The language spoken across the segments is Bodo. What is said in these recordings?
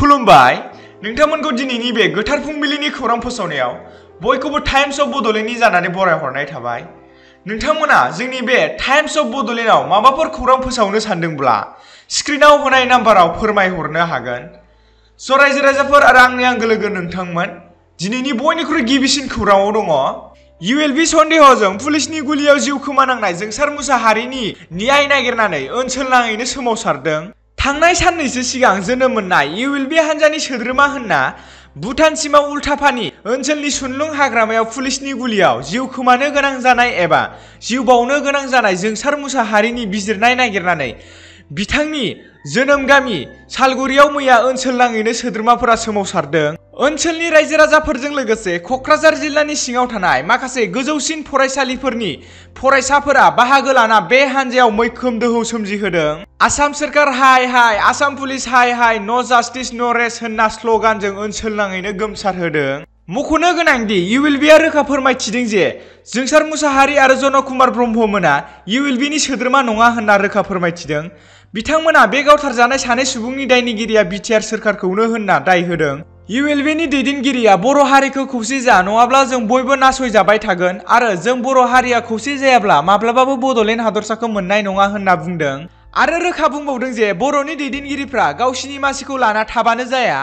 खुलुमबाय नोंथांमोनखौ दिनैनि बे गोथार फुंबिलिनि खौरां फोसावनायाव बयखौबो टाइम्स अफ बड'लेण्डनि जानानै बरायहरनाय थाबाय। नोंथांमोना जोंनि बे टाइम्स अफ बड'लेण्डआव माबाफोर खौरां फोसावनो सानदोंब्ला स्क्रिनाव होनाय नाम्बाराव फोरमायहरनो हागोन। स' रायजो राजाफोर आरो आंनि आंगो लोगो नोंथांमोन, दिनैनि बयनिख्रुइ गिबिसिन खौराङाव दङ ULB सन्देहजों पुलिसनि गुलियाव जिउ खोमानांनाय जोंसार मुसाहारिनि न्याय नागिरनानै ओनसोल नाङैनो सोमावसारदों। थांनाय साननैसो सिगां जोनोम मोननाय ULB हान्जानि सोद्रोमा होनना भुटान सिमा उल्टापानि ओनसोलनि सुनलुं हाग्रामायाव पुलिसनि गुलियाव जिउ खोमानो गोनां जानाय एबा जिउ बावनो गोनां जानाय जोंसार मुसाहारिनि बिजिरनाय नागिरनानै बिथांनि जोनोम गामि सालगुरियाव मैया ओनसोल नाङैनो सोद्रोमाफोरा सोमावसारदों। ओनसोलनि रायजो राजाफोरजों लोगोसे क'क्राझार जिल्लानि सिङाव थानाय माखासे गोजौसिन फरायसालिफोरनि फरायसाफोरा बाहागो लाना बे हान्जायाव मैखोम दोहौ सोमजिहोदों। आसाम सोरखार हाय हाय, आसाम पुलिस हाय हाय, न' जास्टिस न' रेस्ट होनना स्ल'गानजों ओनसोल नाङैनो गोमसारहोदों। मख'नो गोनांदि ULBआ रोखा फोरमायथिदों जे जोंसार मुसाहारि आरो जन कुमार ब्रह्ममोना ULBनि सोद्रोमा नङा होनना रोखा फोरमायथिदों। बिथांमोना बे गावथारजानाय सानै सुबुंनि दायनिगिरिया बिटिआर सोरखारखौनो होनना दाय होदों। ULBनि दैदेनगिरिया बर' हारिखौ खौसे जा, नङाब्ला जों बयबो नासयजाबाय थागोन आरो जों बर' हारिया खौसे जायाब्ला माब्लाबाबो बड'लेण्ड हादरसाखौ मोननाय नङा होनना बुंदों। आरो रोखा बुंबावदों जे बर'नि दैदेनगिरिफ्रा गावसिनि मासिखौ लाना थाबानो जाया,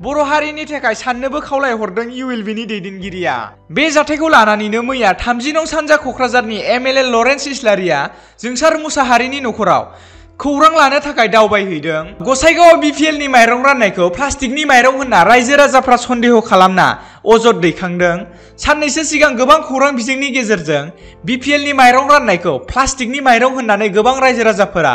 बर' हारिनि थाखाय साननोबो खावलायहरदों ULBनि दैदेनगिरिया। बे जाथायखौ लानानैनो मैया 30 नं सानजा क'क्राझारनि MLA लरेन्स इस्लारिया जोंसार मुसाहारिनि न'खराव खौरां लानो थाखाय दावबायहैदों। गसाइगावआव BPLनि माइरं राननायखौ प्लास्टिकनि माइरं होनना रायजो राजाफ्रा सन्देह खालामना अजद दैखांदों। साननैसो सिगां गोबां खौरां बिजोंनि गेजेरजों BPLनि माइरं राननायखौ प्लास्टिकनि माइरं होननानै गोबां रायजो राजाफोरा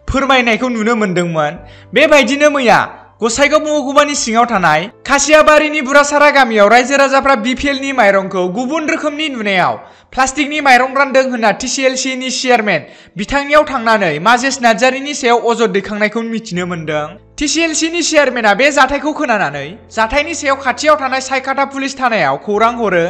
फोरमायनायखौ नुनो मोन्दोंमोन। बेबायदिनो मैया गसाइगाव महकुमानि सिङाव थानाय खासियाबारिनि बुरासारा गामियाव रायजो राजाफ्रा BPLनि माइरंखौ गुबुन रोखोमनि नुनायाव प्लास्टिकनि माइरं रानदों होनना TCLCनि चेयारमेन बिथांनियाव थांनानै माजेस नार्जारिनि सायाव अजद दैखांनायखौ मिथिनो मोन्दों। TCLCनि चेयारमेना बे जाथायखौ खोनानानै जाथायनि सायाव खाथियाव थानाय सायखाथा पुलिस थानायाव खौरां हरो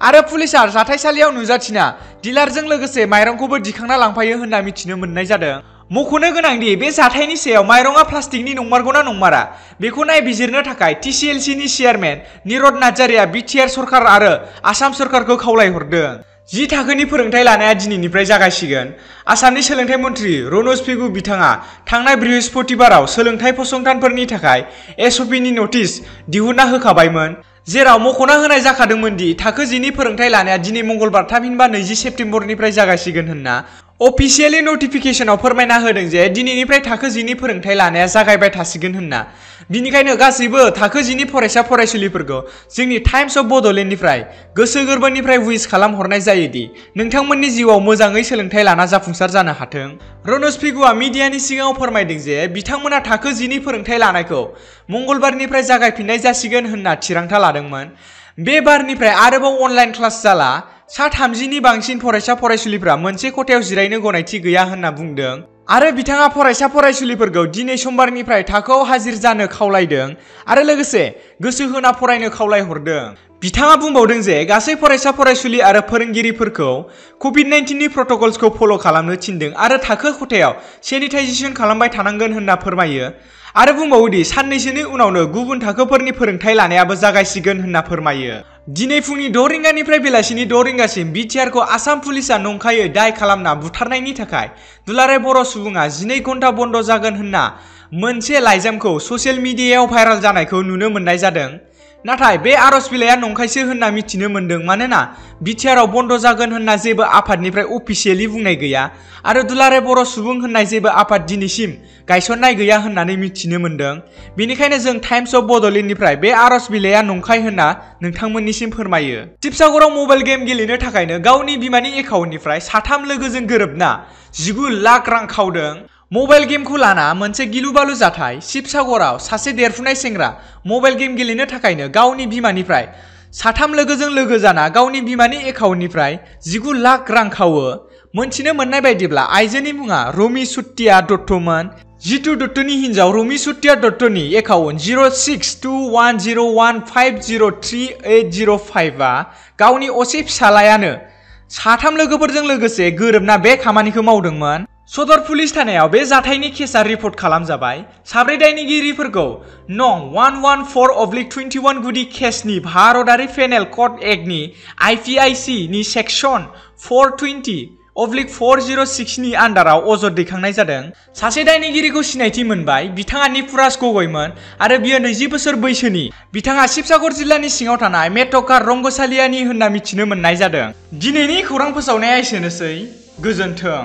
आरो पुलिसआ जाथायसालियाव नुजाथिना डिलारजों लोगोसे माइरंखौबो दिखांना लांफायो होनना मिथिनो मोननाय जादों। मख'नो गोनांदि बे जाथायनि सायाव माइरंआ प्लास्टिकनि नंमारगौना नंमारा बेखौ नायबिजिरनो थाखाय TCLCनि चेयारमेन निरद नार्जारिया बिटिआर सरकार आरो आसाम सरकारखौ खावलायहरदों। 10 थाखोनि फोरोंथाय लानाया दिनैनिफ्राय जागायसिगोन। आसामनि सोलोंथाइ मन्थ्रि रनज पेगु बिथाङा थांनाय बृहस्पतिबाराव सोलोंथाइ फसंथानफोरनि थाखाय SOPनि नटिस दिहुनना होखाबायमोन, जेराव मख'ना होनाय जाखादोंमोन दि थाखो 10 नि फोरोंथाय लानाया दिनै मंगलबार थामहिनबा 20 सेप्तेम्बरनिफ्राय जागायसिगोन होनना। अफिसियेलि नटिफिकेशनाव फोरमायना होदों जे दिनैनिफ्राय थाखो 10 नि फोरोंथाय लानाया जागायबाय थासिगोन होनना। बिनिखायनो गासैबो थाखो 10 नि फरायसा फरायसुलिफोरखौ जोंनि टाइम्स अफ बड'लेण्डनिफ्राय गोसो गोरबोनिफ्राय विश खालामहरनाय जायोदि नोंथांमोननि जिउआव मोजाङै सोलोंथाय लाना जाफुंसार जानो हाथों। रनज पेगुआ मिडियानि सिगाङाव फोरमायदों जे बिथांमोना थाखो 10 नि फोरोंथाय लानायखौ मंगलबारनिफ्राय जागायफिननाय जासिगोन होनना थिरांथा लादोंमोन। बे बारनिफ्राय आरोबाव अनलाइन क्लास जाला। 30 नि बांसिन फरायसा फरायसुलिफ्रा मोनसे खथायाव जिरायनो गनायथि गैया होनना बुंदों आरो बिथाङा फरायसा फरायसुलिफोरखौ दिनै समबारनिफ्राय थाखोआव हाजिर जानो खावलायदों आरो लोगोसे गोसो होना फरायनो खावलायहरदों। बिथाङा बुंबावदों जे गासै फरायसा फरायसुलि आरो फोरोंगिरिफोरखौ COVID-19 नि प्रट'कल्सखौ फल' खालामनो थिनदों आरो थाखो खथायाव सेनिटाइजेसन खालामबाय थानांगोन होनना फोरमायो आरो बुंबावोदि साननैसोनि उनावनो गुबुन थाखोफोरनि फोरोंथाय लानायाबो जागायसिगोन होनना फोरमायो। दिनै फुंनि 6 रिंगानिफ्राय बेलासिनि 6 रिंगासिम बिटिआरखौ आसाम पुलिसआ नंखायै दाय खालामना बुथारनायनि थाखाय दुलाराय बर' सुबुङा 12 घन्टा बन्द जागोन होनना मोनसे लाइजामखौ ससियेल मिडियायाव भाइरेल जानायखौ नुनो मोननाय जादों। नाथाय बे आर'ज बिलाइया नंखायसो होनना मिथिनो मोन्दों, मानोना बिटिआरआव बन्द जागोन होनना जेबो आफादनिफ्राय अफिसियेलि बुंनाय गैया आरो दुलाराय बर' सुबुं होननाय जेबो आफाद दिनैसिम गायसननाय गैया होननानै मिथिनो मोन्दों। बेनिखायनो जों टाइम्स अफ बड'लेण्डनिफ्राय बे आर'ज बिलाइया नंखाय होनना नोंथांमोननिसिम फोरमायो। शिबसागराव मबाइल गेम गेलेनो थाखायनो गावनि बिमानि एकाउन्टनिफ्राय 3 लोगोजों गोरोबना 19 लाख रां खावदों। मबाइल गेमखौ लाना मोनसे गिलुबालु जाथाय। शिबसागराव सासे देरफुनाय सेंग्रा मबाइल गेम गेलेनो थाखायनो गावनि बिमानिफ्राय 3 लोगोजों लोगो जाना गावनि बिमानि एकाउन्टनिफ्राय 19 लाख रां खावो। मोनथिनो मोननाय बायदिब्ला आइजोनि मुङा रमि सुटिया दत्तमोन। जितु दत्तनि हिन्जाव रमि सुटिया दत्तनि एकाउन्ट 062101503805 आ गावनि असे फिसालायानो 3 लोगोफोरजों लोगोसे गोरोबना बे खामानिखौ मावदोंमोन। सदर पुलिस थानायाव बे जाथायनि केसा रिपर्ट खालामजाबाय। साब्रै दायनिगिरिफोरखौ नं 114/21 गुदि केसनि भारतारि पेनेल क'ड एक्टनि IPIC नि सेक्सन 420/406 नि आन्डाराव अजद दैखांनाय जादों। सासे दायनिगिरिखौ सिनायथि मोनबाय। बिथाङा निपुराज गगैमोन आरो बियो 20 बोसोर बैसोनि। बिथाङा शिबसागर जिल्लानि सिङाव थानाय मेटकार रंगसालियानि होनना मिथिनो मोननाय जादों। दिनैनि खौरां फोसावनाया एसेनोसै। गोजोन्थों।